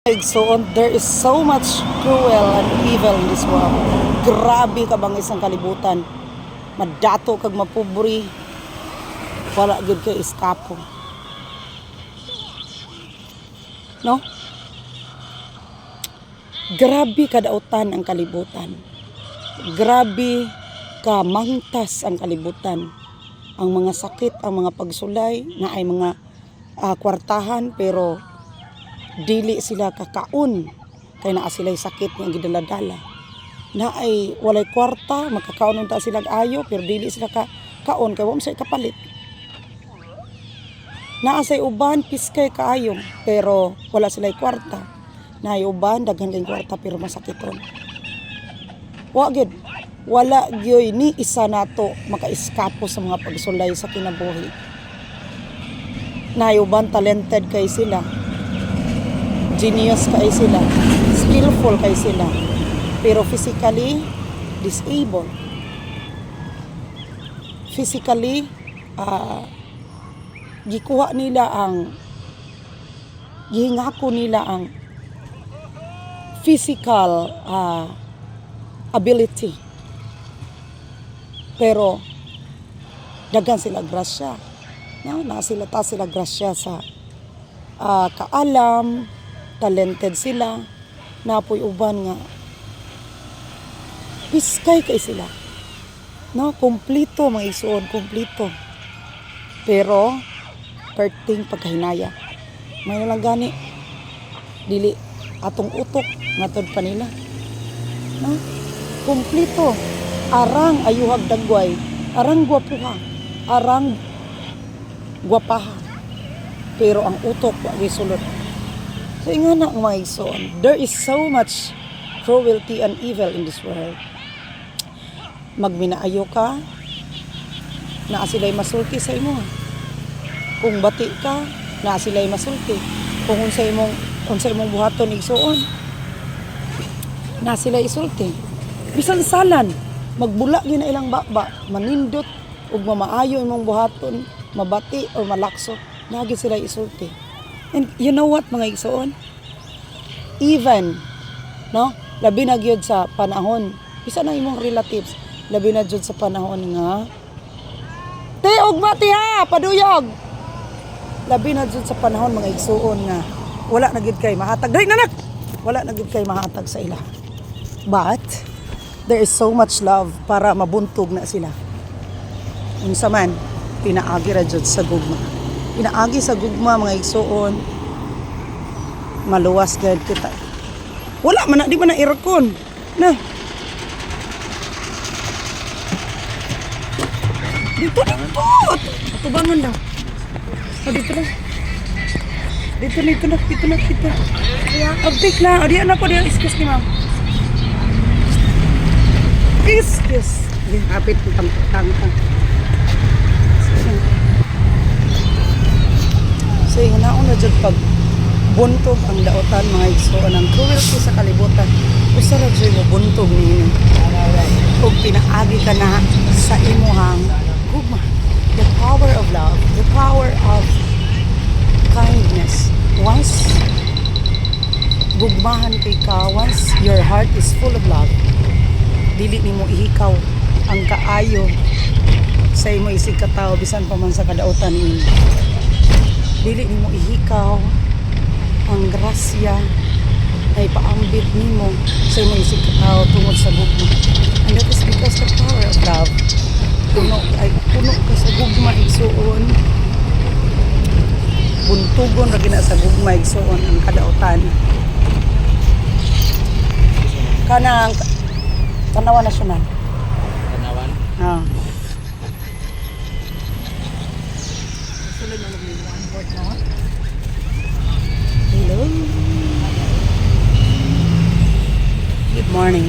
Igsoon, there is so much cruel and evil in this world. Grabe ka bang isang kalibutan. Madato kag mapubri. Wala gyud kay eskapo. No? Grabe kadautan ang kalibutan. Grabe ka mangtas ang kalibutan. Ang mga sakit, ang mga pagsulay, na ay mga kwartahan, pero dili sila kakaon kay naa sila'y sakit nga gidaladala. Na ay walay kwarta, makakaon unta sila ayo, pero dili sila ka kaon kay wa man sila kapalit. Naa say uban piskay kaayo, pero wala sila'y kwarta. Naay uban daghan kay kwarta pero masakiton. Wa gyud, wala gyoy ni isa nato makaiskapo sa mga pagsulay sa kinabuhi. Naay uban talented kay sila, genius kay sila, skillful kay sila, pero physically disabled. Physically, gikuha nila ang gihingako nila ang physical ability. Pero daghan sila grasya. No, na sila ta sila grasya sa kaalam, talented sila, napoy uban nga piskay kay sila. No, kumplito, mga igsuon, kumplito. Pero perting pagkahinaya. May na lang gani dili atong utok ngatod pa nila. No? Kumplito. Arang ayuhag dagway, arang gwapuha, arang gwapaha. Pero ang utok wa gisulod. So ingana ang mga igsoon, there is so much cruelty and evil in this world. Magminaayo ka, naa sila'y masulti sa imo. Kung bati ka, naa sila'y masulti. Kung unsa imong buhaton, igsuon, naa sila isulti. Bisan salan, magbula gyud na ilang baba, manindot ug mamaayo imong buhaton, mabati or malakso, naa gyud sila isulti. And you know what, mga igsuon? Even, no? Labi na gyud sa panahon, bisa na imong relatives, labi na gyud sa panahon nga Te, ugma ti ha, paduyog. Labi na jud sa panahon, mga igsuon, nga wala na gyud kay mahatag. Dali na, nak. Wala na gyud kay mahatag sa ila. But there is so much love para mabuntog na sila. Unsa man, pinaagi ra jud sa gugma. Pinaagi sa gugma, mga igsuon, maluwas gyud kita. Wala man na, di man na aircon. Na. Dito, dito. Atubangan daw. Oh, dito na. Dito, dito na, dito na, dito. Abtik na. O, diyan ako, diyan. Excuse me, ma'am. Excuse. Kapit tang tang tang. So, yung nauna dyan pag buntog ang daotan, mga igsoon, ang cruelty sa kalibutan, usa ra jud mo buntog niini ug pinaagi ka na sa imuhang gugma, the power of love, the power of kindness. Once gugmahan kay ka, once your heart is full of love, dili nimo ihikaw ang kaayo sa imo isig katawo bisan pa man sa kadautan niini. Dili nimo ihikaw ang grasya ay paambit nimo sa imo isig katawo tungod sa gugma. And that is because the power of love. Puno ay puno ka sa gugma, igsuon, buntugon ra gina sa gugma, igsuon, ang kadautan. Kanang Tanawan Nasyonal. Tanawan. Ah. Hello. Good morning.